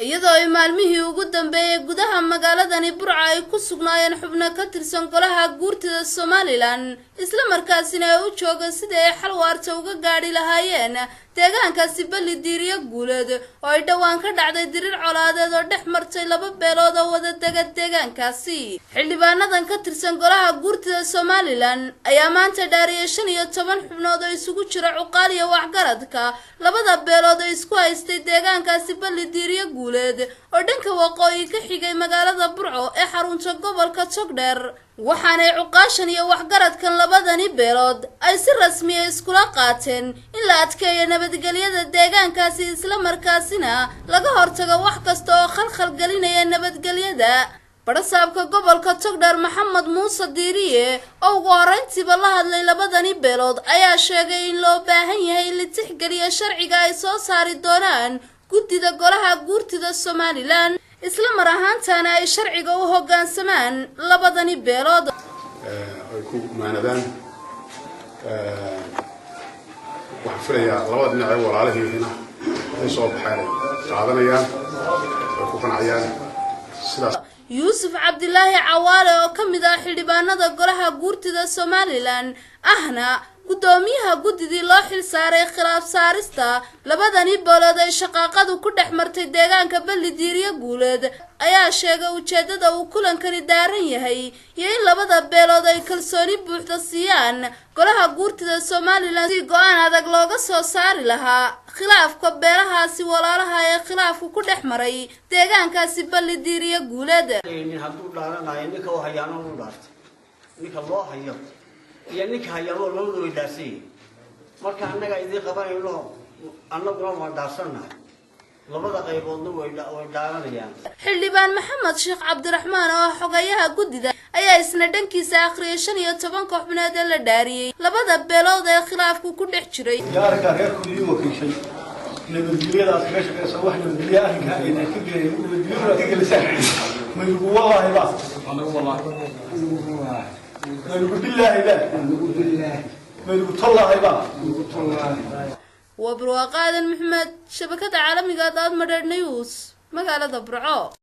Iyadoo ay maalmihii ugu dambeeyay gudaha magaaladani Burco ay ku sugnaayeen xubno ka tirsan golaha guurtida Somaliland, isla markaasina ay u jooga sidii ay xal waarta uga gaadhi lahaayeen deegaankaasi Balli Diiriyo Guuleed oo ay dhowaan ka dhacday diriir colaadeed oo dhex martay laba beelood oo wada dega deegaankaasi. Xildhibaanadan ka tirsan golaha guurtida Somaliland ayaa maanta dhaariyay 15 xubnood oo isugu jira cuqaal iyo waxgaradka labada beelood oo isku haystay deegaankaasi Balli Diiriyo Guuleed oo dhanka waqooyi ka xigay magaalada Burco ee xarunta gobolka Togdheer. Waxaanay cuqaashan iyo waxgaradkan labadani beelood ay si rasmiya iskula qaateen in la adkeeyo nabadgelyada deegaankaasi, isla markaasina laga hortago wax kasta oo khalkhal gelinaya nabadgelyada. Barasaabka gobolka Togdheer Maxamed Muuse Diiriye oo ugu horreyntiiba la hadlay labadani beelood ayaa sheegay in loo baahan yahay in la tixgeliyo sharciga ay soo saari doonaan guddida golaha guurtida Somaliland, isla mar ahaantaana ay sharciga u hoggaansamaan labadani beelood. Ay ku maanadaan. Waxaan filayaa labada dhinac ee walaalihiina ay soo baxeen ay qaadanayaan, ay ku qancayaan sidaas. Yuusuf Cabdilaahi Cawaale oo ka mid ah xildhibaanada golaha guurtida Somaliland ahna guddoomiyaha guddidii loo xil saaray khilaaf saarista labadani beelood ay shaqaaqadu ku dhex martay deegaanka Balli Diiriyo Guuleed ayaa sheegay ujeedada uu kulankani daaran yahay iyo in labada beelood ay kalsooni buuxda siiyaan golaha guurtida Somaliland si go-aan adag looga soo saari lahaa khilaafka beelahaasi walaalaha ee khilaafku ku dhex maray deegaankaasi Balli Diiriyo Guuleed. Nin hadduu dhaaranayo, ninka u hayaano u dhaartay, ninka loo hayo iyo ninka hayaano labadu way dhaarsan yihiin. Marka annaga idiin qabanayno, annaguna waan dhaarsannahay, labada qayboodna way dhaaranayaan. Xildhibaan Maxamed Sheekh Cabdiraxmaan oo ah xogayaha guddida ayaa isna dhankiisa akhriyay 15-ka xubnood ee la dhaariyey labada beelood ee khilaafku ku dhex jiray. Yaa arrinkaa reerkooda ii wakiishay, nabadgelyadaas kaga shaqeysa, wax nabadgelya arrinkaa ayna ka gelin, nabadgelyaduna ka gelisaan, maynugu wallaahi ba, maynugu billaahi ba, maynugu tollaahi ba. Waa Barwaaqo Aadan Maxmed, shabakada caalamiga Daad Madheer News, magaalada Burco.